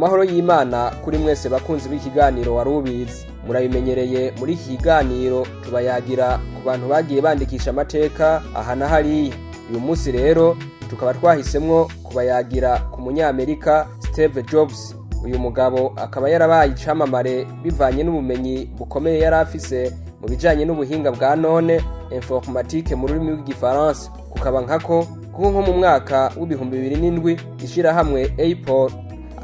Amahoro y'Imana kuri mwese bakunzi b'ikiganiro Wari Ubizi. Murabimenyereye, muri iki kiganiro tubayagira ku bantu bagiye bandikisha amateka aha na hariya. Uyu munsi rero tukaba twahisemwo kubayagira ku Munyamerika Steve Jobs. Uyu mugabo akaba yarabaye icamamare bivanye n'ubumenyi bukomeye yari afise mu bijanye n'ubuhinga bwa none, informatique mu rurimi rw'Igifaransa. Kukaba nkako kuko nko mu mwaka w'2007 ishirahamwe Apple,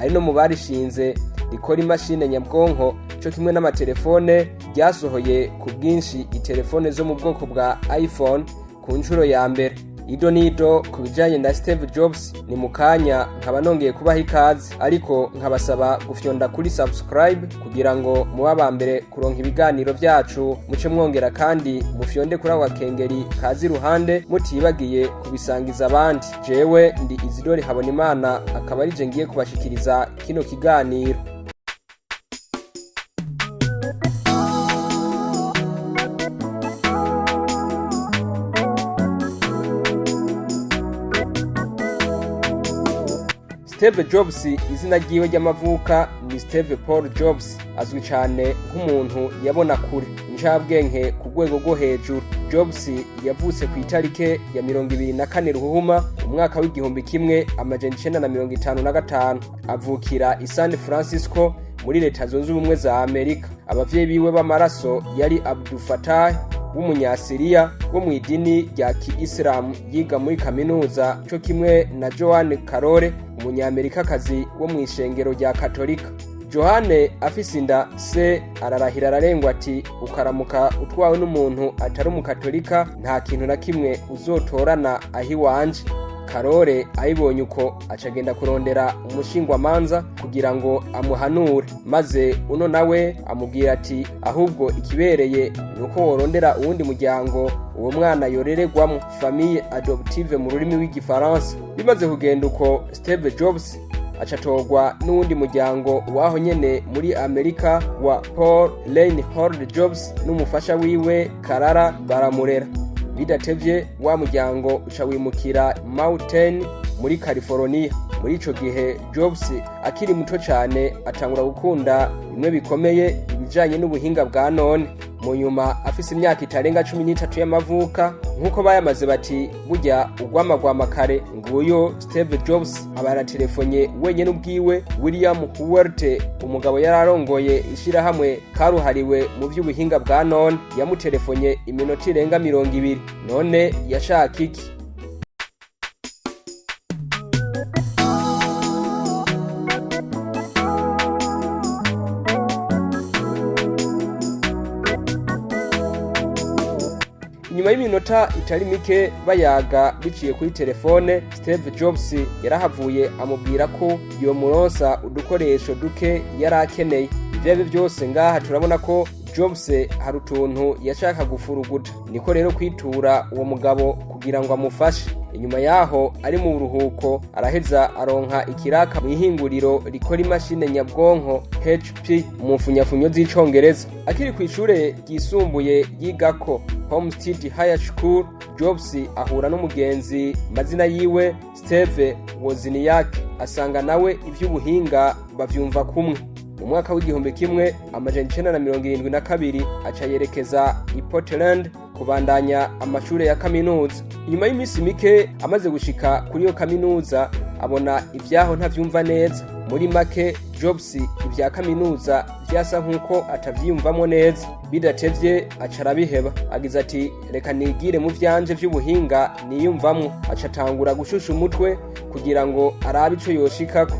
ari no mu barishinze, rikora imashini nyabwonko co kimwe n'amatelefone, ryasohoye ku bwinshi itelefone zo mu bwoko bwa iPhone ku nshuro ya mbere. Ido nido ku bijanye na Steve Jobs ni mu kanya. Nkaba nongeye kubaha ikaze, ariko nkabasaba gufyonda kuri subscribe kugira ngo mube aba mbere kuronka ibiganiro vyacu. Muce mwongera kandi mufyonde kuri ako gakengeri kaza iruhande, mutibagiye kubisangiza abandi. Jewe ndi Izidori Habonimana, akaba arije ngiye kubashikiriza kino kiganiro. Steve Jobs, izina ryiwe ry'amavuka ni Steve Paul Jobs, azwi cyane nk'umuntu yabona kure, incabwenge ku rwego rwo hejuru. Jobs yavutse ku itarike ya 24 Ruhuhuma umwaka w'1955, avukira i San Francisco muri Leta Zunze Ubumwe za Amerika. Abavyeyi biwe b'amaraso yari Abdul Fattah w'Umunyasiriya wo mu idini rya Kiisilamu yiga muri kaminuza, co kimwe na Joanne Carole, Umunyamerikakazi wo mu ishengero rya Katolika. Johane afise inda, se ararahira ararengwa ati: "Ukaramuka utwawe n'umuntu atari Umukatolika, nta kintu na kimwe uzotorana aho iwanje." Karore ayibonye uko, acagenda kurondera umushingwamanza kugira ngo amuhanure, maze uno nawe amubwira ati: "Ahubwo ikibereye ni uko worondera uwundi muryango uwo mwana yorererwamo, famille adoptive mu rurimi rw'Igifaransa." Bimaze kugenda uko, Steve Jobs acatorwa n'uwundi muryango waho nyene muri Amerika wa Paul Reinhold Jobs n'umufasha wiwe Karara, baramurera. Bidatevye wa muryango uca wimukira Mountain muri California. Muri ico gihe Jobs akiri muto cane atangura gukunda bimwe bikomeye ibijanye n'ubuhinga bwa none. Mu nyuma, afise imyaka itarenga 13 y'amavuka, nk'uko bayamaze bati burya ugwamagwama kare, nguyo Steve Jobs aba yaratelefonye wenyene ubwiwe William Hewlett, umugabo yari arongoye ishirahamwe karuhariwe mu vy'ubuhinga bwa none. Yamutelefonye iminota irenga 20. None yashaka iki? Inyuma y'iminota itari mike bayaga biciye kuri telefone, Steve Jobs yarahavuye amubwira ko yomuronsa udukoresho duke yari akeneye. Ivyo arivyo byose, ngaha turabona ko Jobs hari utuntu yashaka gufuruguta, niko rero kwitura uwo mugabo kugira ngo amufashe. Inyuma yaho, ari mu buruhuko, araheza aronka ikiraka mu ihinguriro rikora imashini nyabwonko HP mu mfunyafunyo z'Icongereza. Akiri ku ishure ryisumbuye yigako, Homestead High School, Jobs ahura n'umugenzi mazina yiwe Steve Wozniak, asanga nawe ivy'ubuhinga bavyumva kumwe. Mu mwaka w'1972 aca yerekeza i Portland kubandanya amashure ya kaminuza. Inyuma y'iminsi mike amaze gushika kuri iyo kaminuza, abona ivyaho ntavyumva neza. Muri make, Jobs ivya kaminuza vyasa nk'uko atavyiyumvamo neza. Bidatevye aca arabiheba, agize ati: "Reka nigire mu vyanje vy'ubuhinga niyumvamwo." Aca atangura gushusha umutwe kugira ngo arabe ico yoshikako.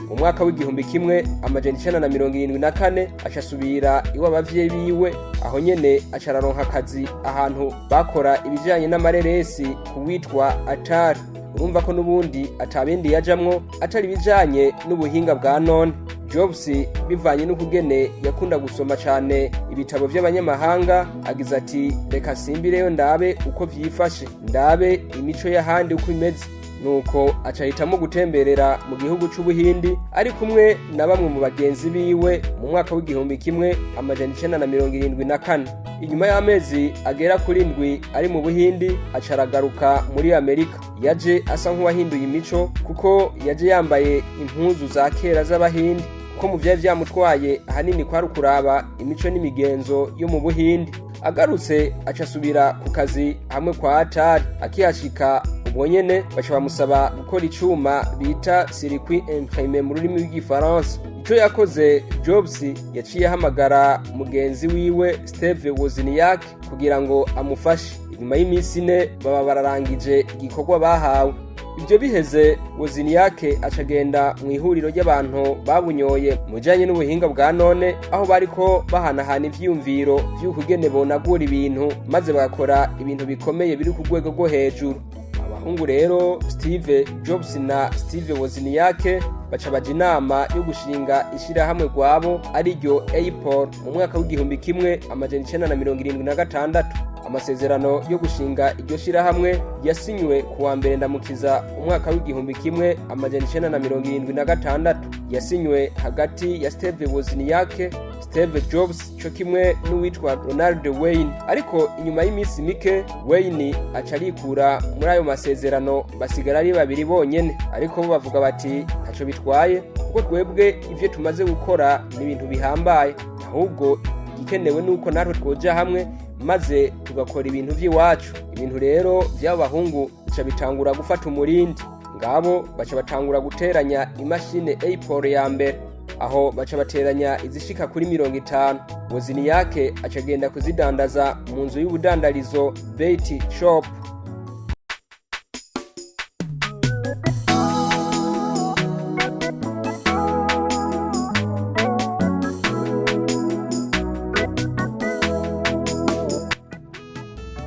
Mu mwaka w'1974 aca asubira iwe abavyeyi biwe. Aho nyene aca araronka akazi ahantu bakora ibijanye n'amareresi ku witwa Atari. Urumva ko n'ubundi atabindi yajamwo atari ibijanye n'ubuhinga bwa none. Jobs, bivanye n'ukugene yakunda gusoma cane ibitabo vy'abanyamahanga, agize ati: "Reka simbireyo ndabe uko vyifashe, ndabe imico y'ahandi uko imeze." Nuko aca ahitamwo gutemberera mu gihugu c'Ubuhindi ari kumwe na bamwe mu bagenzi biwe mu mwaka w'1974. Inyuma y'amezi agera kuri 7 ari mu Buhindi, aca aragaruka muri Amerika. Yaje asa nk'uwahinduye imico, kuko yaje yambaye impuzu za kera z'Abahindi, kuko mu vyari vyamutwaye ahanini kwari ukuraba imico n'imigenzo yo mu Buhindi. Agarutse aca asubira ku kazi hamwe kwa Atari. Akihashika ubwo nyene baca bamusaba gukora icuma bita circuit imprimé mu rurimi rw'Igifaransa. Ico yakoze, Jobs yaciye ahamagara mugenzi wiwe Steve Wozniak kugira ngo amufashe. Inyuma y'iminsi 4 baba bararangije igikorwa bahawe. Ibyo biheze, Wozniak acagenda mu ihuriro ry'abantu babunyoye mu bijanye n'ubuhinga bwa none, aho bariko bahanahana ivyiyumviro vy'ukugene bonagura ibintu maze bagakora ibintu bikomeye biri ku rwego rwo hejuru. Abahungu rero Steve Jobs na Steve Wozniak baca baja inama yo gushinga ishirahamwe rwabo, ariryo Apple, mu mwaka w'1976. Amasezerano yo gushinga iryo shirahamwe yasinywe ku wa 1 Ndamukiza umwaka w'1976. Yasinywe hagati ya Steve Wozniak, Steve Jobs co kimwe n'uwitwa Ronald Wayne. Ariko inyuma y'iminsi mike Wayne aca arikura muri ayo masezerano, basigara ari babiri bonyene. Ariko bo bavuga bati ntaco bitwaye, kuko twebwe ivyo tumaze gukora ni ibintu bihambaye, ahubwo igikenewe nuko natwe twoja hamwe maze tugakora ibintu vy'iwacu. Ibintu rero vy'abo bahungu bica bitangura gufata umurindi. Ngabo baca batangura guteranya imashini Apple ya mbere. Aho baca bateranya izishika kuri 50. Wozniak acagenda kuzidandaza mu nzu y'ubudandarizo Bait Shop.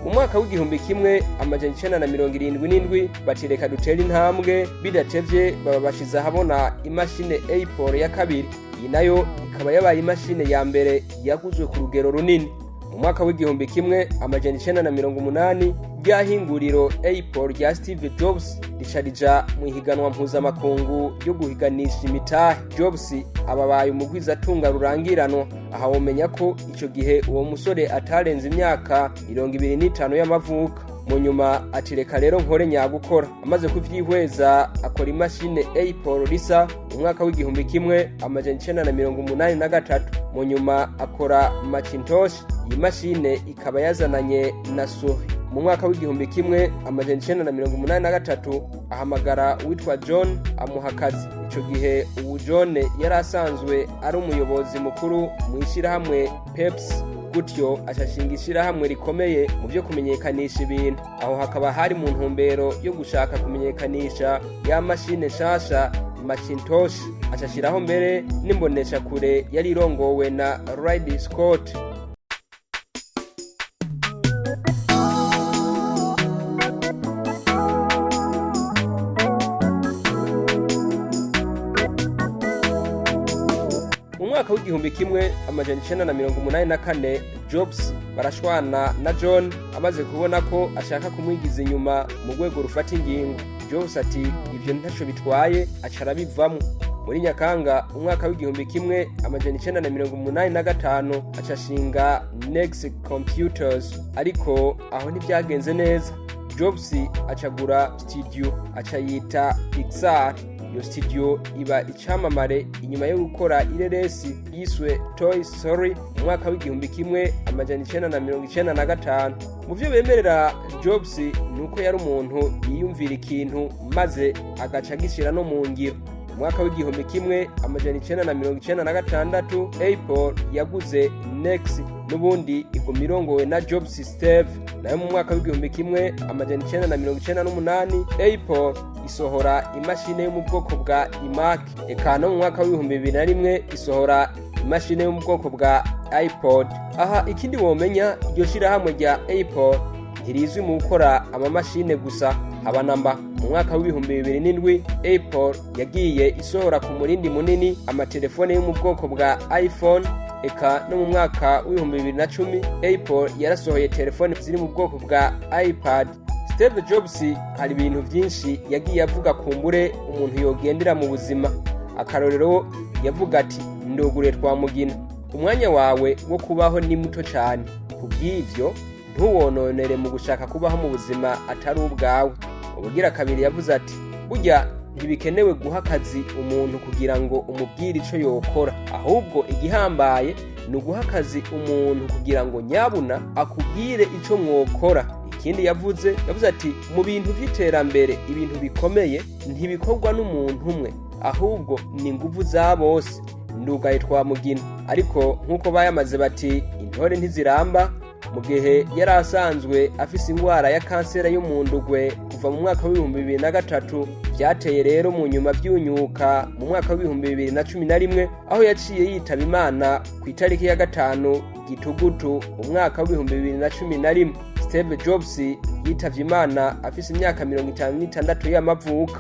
Mu mwaka w'1977 batireka dutera intambwe. Bidatevye baba bashize ahabona imashini Apple ya kabiri. Iyi nayo ikaba yabaye imashini ya mbere yaguzwe ku rugero runini. Mu mwaka w'1980 rya hinguriro Apple rya Steve Jobs rica rija mu ihiganwa mpuzamakungu ryo guhiganisha imitahe. Jobs ababaye umugwizatunga rurangiranwa. Aha womenya ko ico gihe uwo musore atarenze imyaka 25 y'amavuko. Mu nyuma atireka rero nkore nyagukora. Amaze kuvyihweza akora imashini Apple Lisa mu mwaka w'1983. Mu nyuma akora Macintosh. Iyi mashine ikaba yazananye na souris. Mu mwaka w'1983 ahamagara uwitwa John amuha akazi. Ico gihe ubu John yari asanzwe ari umuyobozi mukuru mu ishirahamwe Pepsi. Gutyo ashashinga ishirahamwe rikomeye mu vyo kumenyekanisha ibintu. Aho hakaba hari mu ntumbero yo gushaka kumenyekanisha ya mashine nshasha Macintosh. Ashashiraho mbere n'imboneshakure yari irongowe na Ridley Scott. Mu mwaka w'1984 Jobs barashwana na John, amaze kubona ko ashaka kumwigiza inyuma mu rwego rufata ingingo. Jobs ati ivyo ntaco bitwaye, aca arabivamwo. Muri Nyakanga umwaka w'1985 aca ashinga Next Computers, ariko aho ntibyagenze neza. Jobs acagura studio aca yita Pixar. Iyo studio iba icamamare inyuma yo gukora ireresi yiswe Toy Story mu mwaka w'1995. Mu vyo bemerera Jobs ni uko yari umuntu yiyumvira ikintu maze agaca agishira no mu ngiro. Mu mwaka w'1996 Apple yaguze Next, n'ubundi iguma irongowe na Jobs Steve. Nayo mu mwaka w'1998 Apple isohora imashini yo mu bwoko bwa iMac. Eka no mu mwaka w'2001 isohora imashini yo mu bwoko bwa iPod. Aha ikindi womenya, iryo shirahamwe rya Apple ntirizwi mu gukora amamashine gusa, haba namba. Mu mwaka w'2007 Apple yagiye isohora ku murindi munini amatelefone yo mu bwoko bwa iPhone. Eka no mu mwaka w'2010 Apple yarasohoye telefone ziri mu bwoko bwa iPad. Steve Jobs hari ibintu vyinshi yagiye avuga kumbure umuntu yogendera mu buzima. Akarorero, yavuga ati: "Ndugure twa mugina, umwanya wawe wo kubaho ni muto cyane, kubw'ivyo ntuwononere mu gushaka kubaho mu buzima atari ubwawe." Ubugira kabiri yavuze ati: "Burya ntibikenewe guha akazi umuntu kugira ngo umubwire ico yokora, ahubwo igihambaye ni uguha akazi umuntu kugira ngo nyabuna akubwire ico mwokora." Ikindi yavuze, yavuze ati: "Mu bintu vy'iterambere, ibintu bikomeye ntibikorwa n'umuntu umwe, ahubwo ni inguvu za bose." Ndugaye twamugina, ariko nk'uko bayamaze bati: "Intore ntiziramba." Mu gihe yari asanzwe afise ingwara ya kanseri yo mu ndugwe kuva mu mwaka wa 2003, vyateye rero mu nyuma vyunyuka mu mwaka wa 2011, aho yaciye yitaba Imana ku itariki ya 5 Gitugutu umwaka wa 2011. Steve Jobs yitavye Imana afise imyaka 56 y'amavuko.